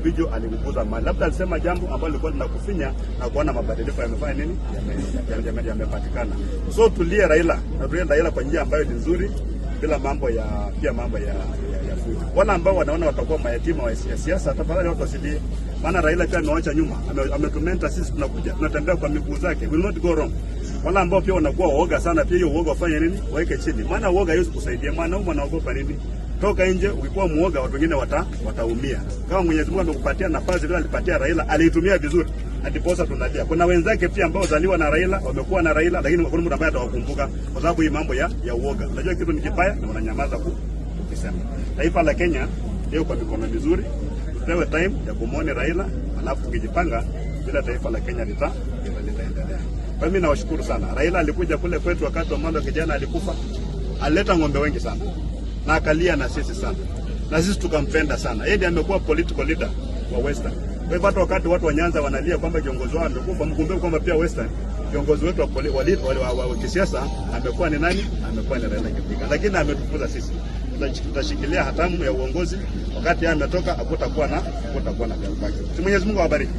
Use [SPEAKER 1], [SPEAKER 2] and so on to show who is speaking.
[SPEAKER 1] individual alikuguza mahali, labda alisema jambo ambalo lilikuwa linakufinya na kuona mabadiliko yamefanya nini, yamepatikana. So tulie Raila, na tulie Raila kwa njia ambayo ni nzuri, bila mambo ya pia mambo ya fujo. Wale ambao wanaona watakuwa mayatima wa siasa, tafadhali watu wasilie, maana Raila pia amewacha nyuma, ametumentor sisi, tunakuja tunatembea kwa miguu zake, will not go wrong. Wale ambao pia wanakuwa uoga sana, pia hiyo uoga wafanye nini, waweke chini, maana uoga haiwezi kusaidia. Mwanaume anaogopa nini? Toka nje, ukikuwa muoga watu wengine wataumia. Kama Mwenyezi Mungu amekupatia nafasi vile alipatia Raila, aliitumia vizuri, ndiposa tunalia. Kuna wenzake pia ambao zaliwa na Raila, wamekuwa na Raila, lakini hakuna mtu ambaye atawakumbuka kwa sababu hii mambo ya uoga. Unajua kitu ni kibaya na wananyamaza kukisema. Taifa la Kenya leo kwa mikono mizuri, tupewe time ya kumuona Raila, alafu tukijipanga bila taifa la Kenya litaendelea. Kwa hiyo mimi nawashukuru sana. Raila alikuja kule kwetu wakati wa Wamalwa kijana alikufa, alileta ng'ombe wengi sana na akalia na sisi sana, na sisi tukampenda sana. Yeye ndiye amekuwa political leader wa Western. Kwa hivyo hata wakati watu wa Nyanza wanalia kwamba kiongozi wao amekufa, mkumbuke kwamba pia Western kiongozi wetu wa kisiasa amekuwa ni nani? Amekuwa ni Raila Odinga, lakini ametufunza sisi tutashikilia hatamu ya uongozi. Wakati yeye ametoka, hakutakuwa na baki. Mwenyezi Mungu awabariki.